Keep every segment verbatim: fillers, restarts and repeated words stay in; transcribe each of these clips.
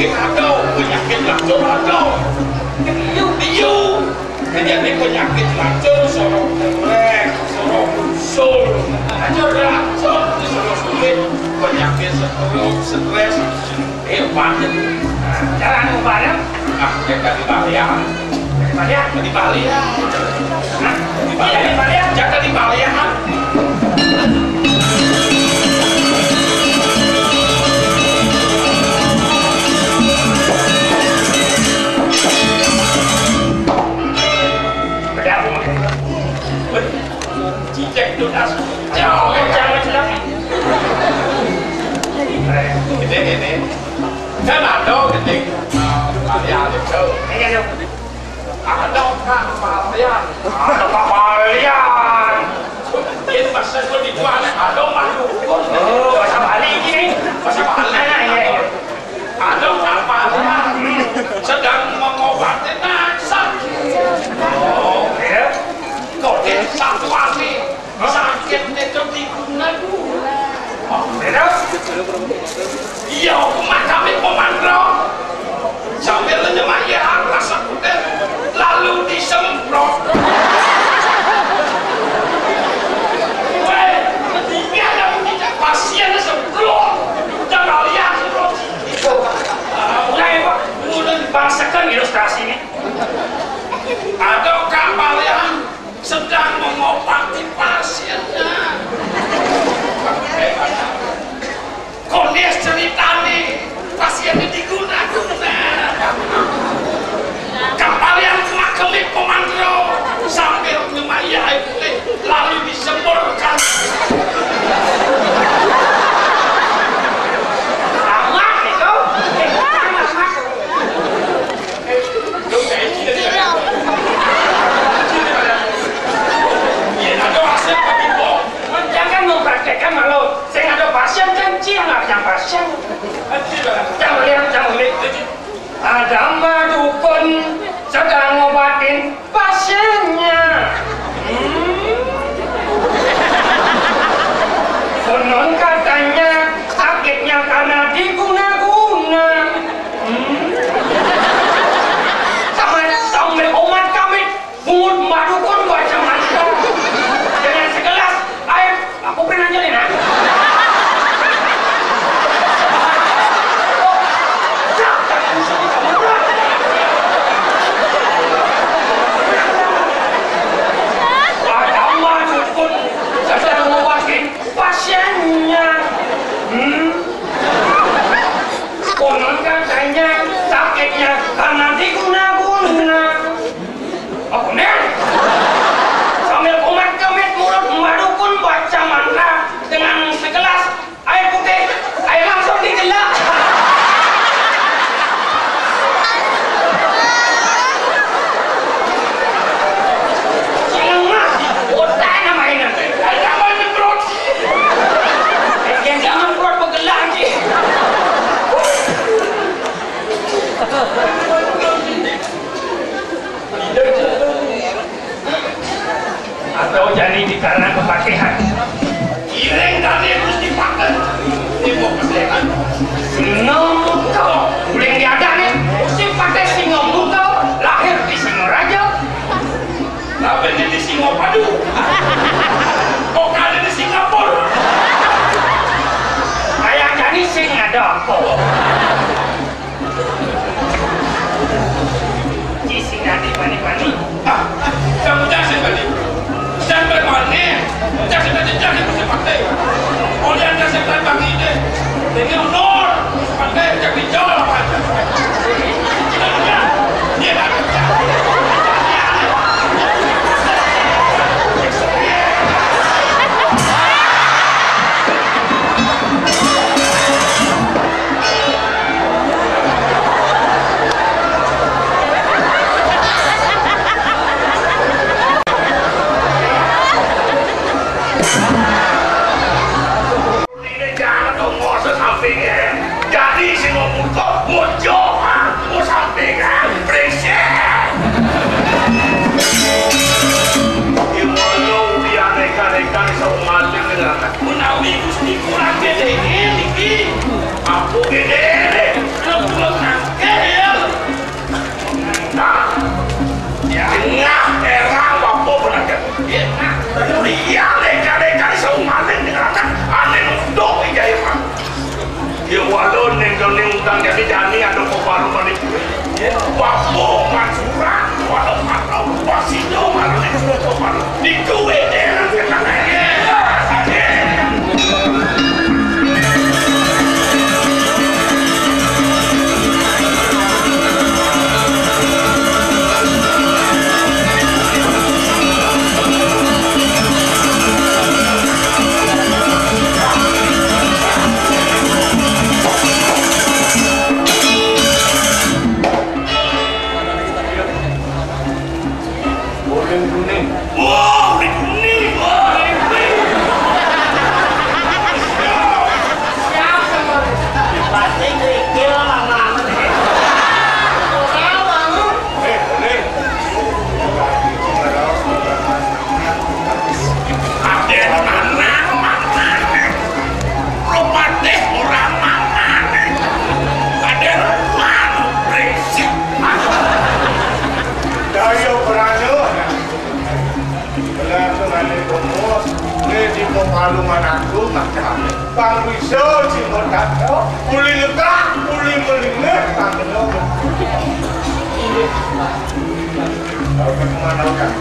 Aduh, penyakit lacur, aduh. Iu, iu. Jadi ada penyakit lacur, sorong keblek, sorong usul. Lacur, lacur, sorong sulit. Penyakit stroke, stres. Eh, banget. Jalan bareng. Ah, ya, tadi balian. Tadi balian? Tadi balian. Hah? Tadi balian? Iya, tadi balian. Jangan tadi balian. Cicek tunas. Jauh, jangan, jangan. Gede, gede. Kan ada gede. Kalian itu. Iya, iya. Ada kan kalian. Ada kalian. Ini bahasa di mana? Ada mah dukun. Oh, bahasa Bali ini. Bahasa Bali. Ah, iya, iya. Ada kalian sedang mengobati nasab. Oh, iya. Kok di satu hati sakit itu diguna-guna. Oh, iya. Iya, hukuman kami pemandro. Sambil nyemayah rasa putih, lalu disemprot. Weh, ini ada punya pasien semprot. Jangan lihat semprot. Mulai, Pak. Mulai bangsakan ilustrasi ini. Ada kapal yang sedang mengobati pasiennya. Konis ceritane, pasiennya diguna-guna. Kapal yang makemik pemandro sambil ngemaya air putih lalu disemburkan. Amat itu. Amat. Jangan mempraktekkan malu. Saya ada pasien kan, cing lah yang pasien. Jangan lihat, jangan lihat. Ada mbak dukun sedang ngobatin pasiennya. Hmm. Konon katanya sakitnya karena diguna-guna. Hmm. Sama, sama umat kami, bungut mbak dukun baca mantra dengan segelas air. Aku pernah nyelin, ah. Ada mbak dukun sedang ngobatin pasiennya. Hmm. Konon katanya sakitnya karena diguna-guna. Aku nih. Sambil kumat-kemit mulut mbak dukun baca mantra dengan segelas air putih, air langsung digelak. Cilengah, otak nama ini. Ada apa nyemprot? Yang jangan buat pegelang, Ki. Atau jani dikarena kepakehan. Iring tadi harus dipakai. Ibu kesehat. Singo muka, uling diada nih. Mesti pakai singo muka, lahir di Singaraja. Tapi ini di Singapadu. Kok ada di Singapura? Kayak jadi sing ada apa? Ci sing ada pani-pani. Ah, kamu jangan sing pani. Jangan bermani. Jangan sing pani, jangan sing pani. Oleh anda sing pani bang ini. Ini honor. Pakai, jangan dijual apa aja. Dia Kang jani-jani anu kobaru mani kuwi. Waktu mansuran, waduh, waduh, wasido marane kobaru. Dikuwi deh. Kuning, kuning. Wah, kuning, kuning. Wah, kuning. Pasti kerikil lama amat. Tahu, Bang. Eh, kuning. Aden manah, manah. Lo patih orang manah. Aden manah, berisik. Daya berana. Belah tu ngane komo, le di kopalu manatu macam. Bang bisa cimo tato, uli legak, uli melingeh, tak kena. Tahu ke mana orang?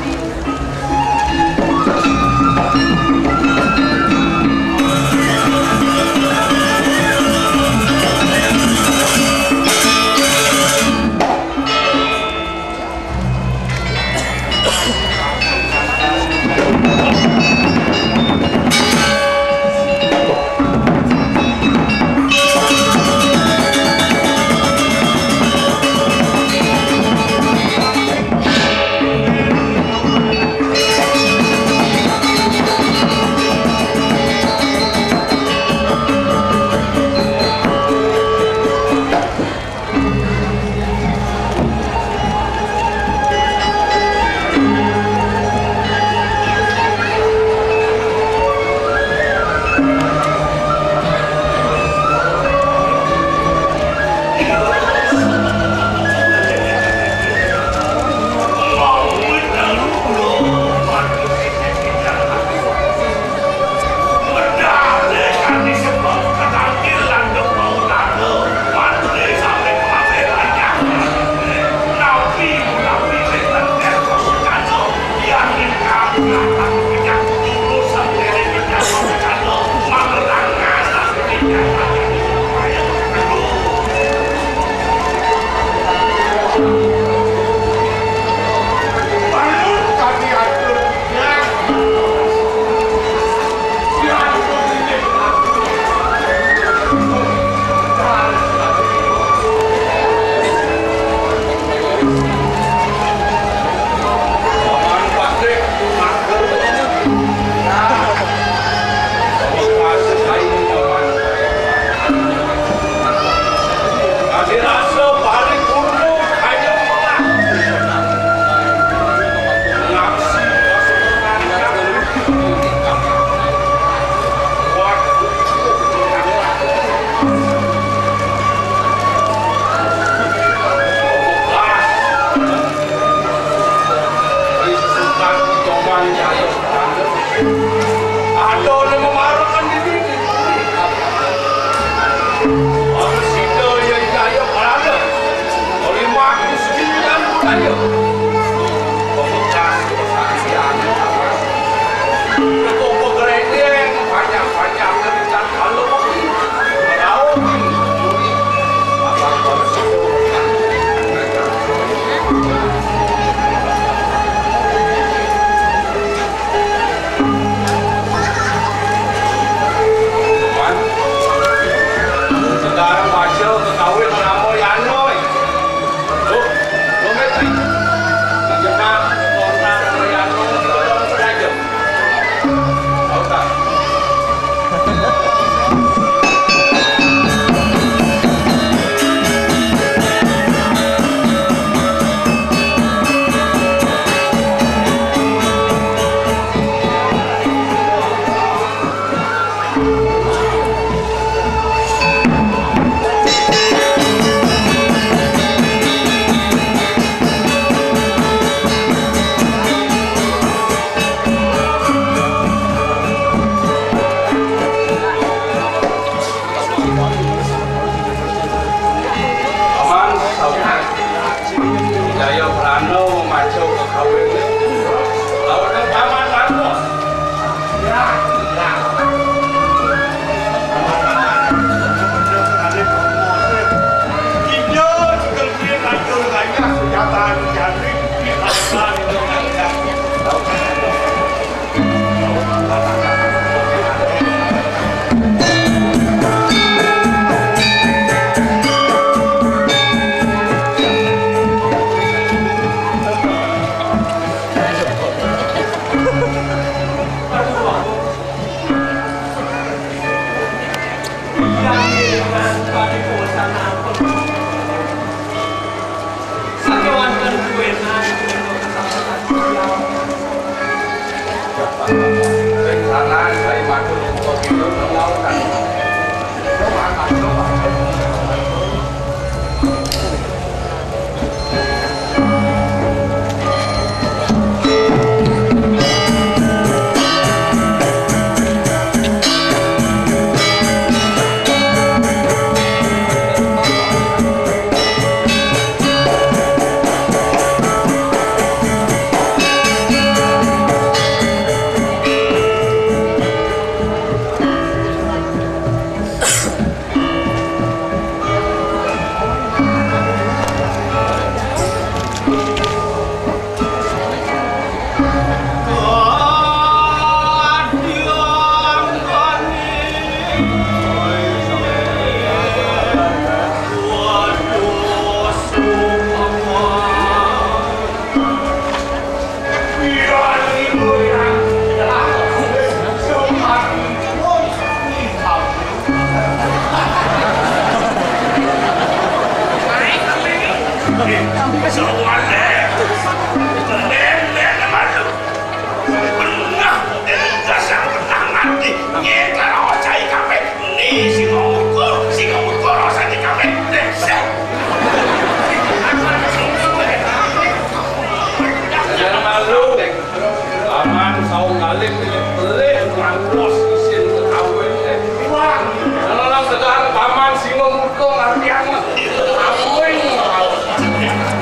Jangan malu. Paman saung galih pilih-pilih ngantos isin kawin. Wah, dalam tekan paman singa murka ngartiang kawin.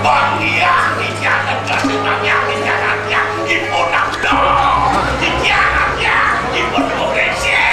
Bang Hyang, titiang tegas, Bang Hyang, titiang ngartiang, ipun abloh. Titiang ngartiang, ipun kurengseng.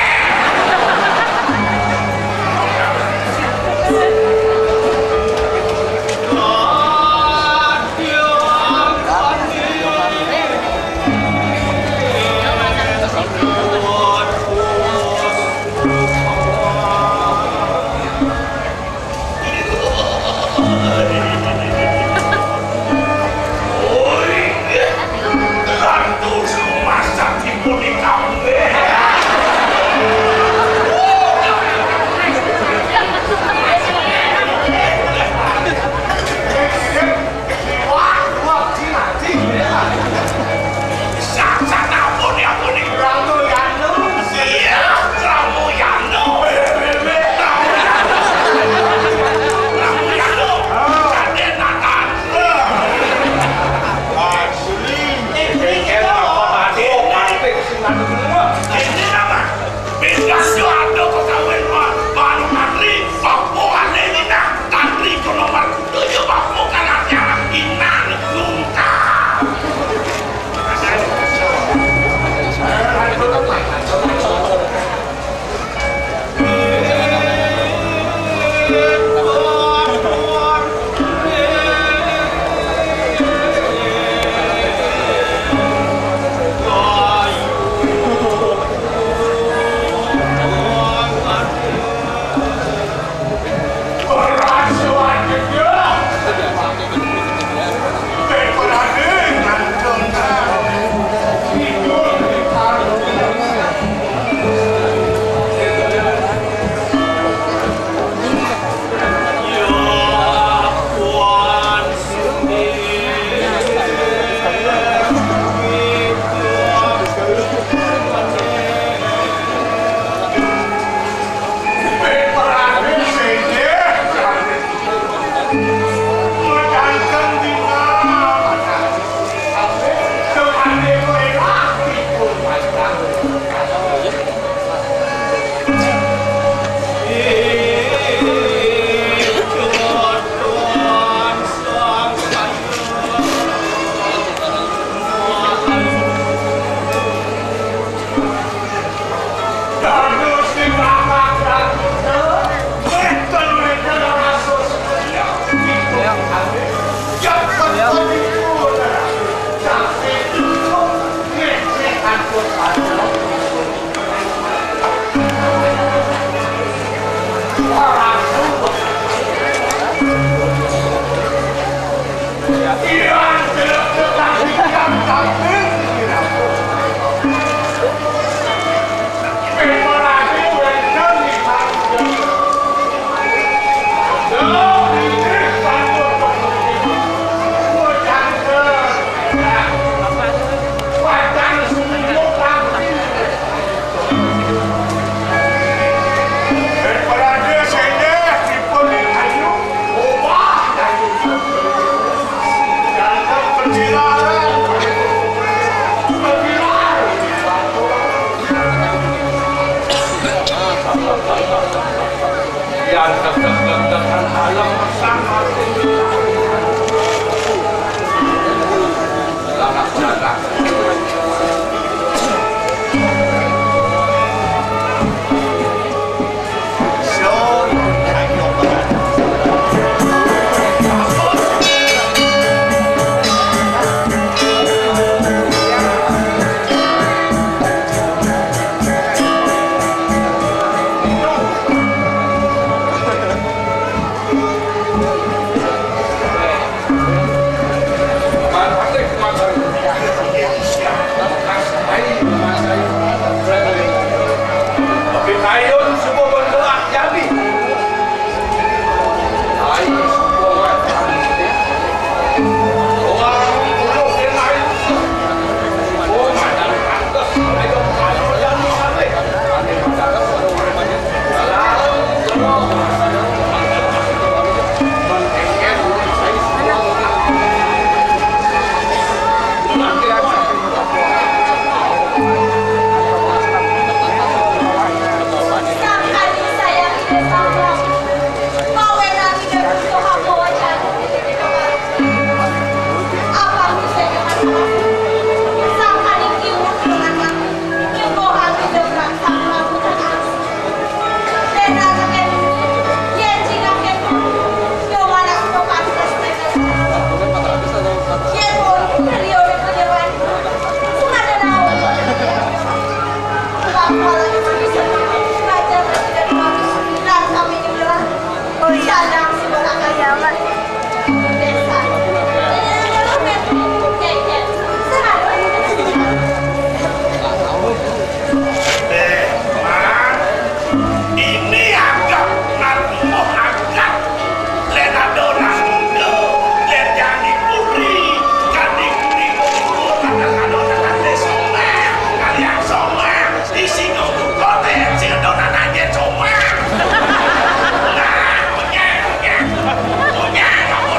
Eh, Mat, ini agak ngaku agak. Len ado nang mudo, len jani puri, kadi puri kumpul, kadang ado nang ade somah, kalian somah, di sini kote, sing ado nang nanye somah. Nah, punya, punya, punya, kamu.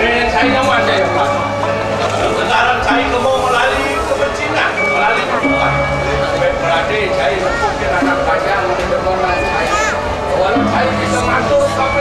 Ini yang saya nyaman, saya nyaman. Sekarang saya kemo melalui kepentingan, melalui hubungan. Berarti saya hukum dengan anak panjang, dengan teman saya. Walau saya bisa masuk, tapi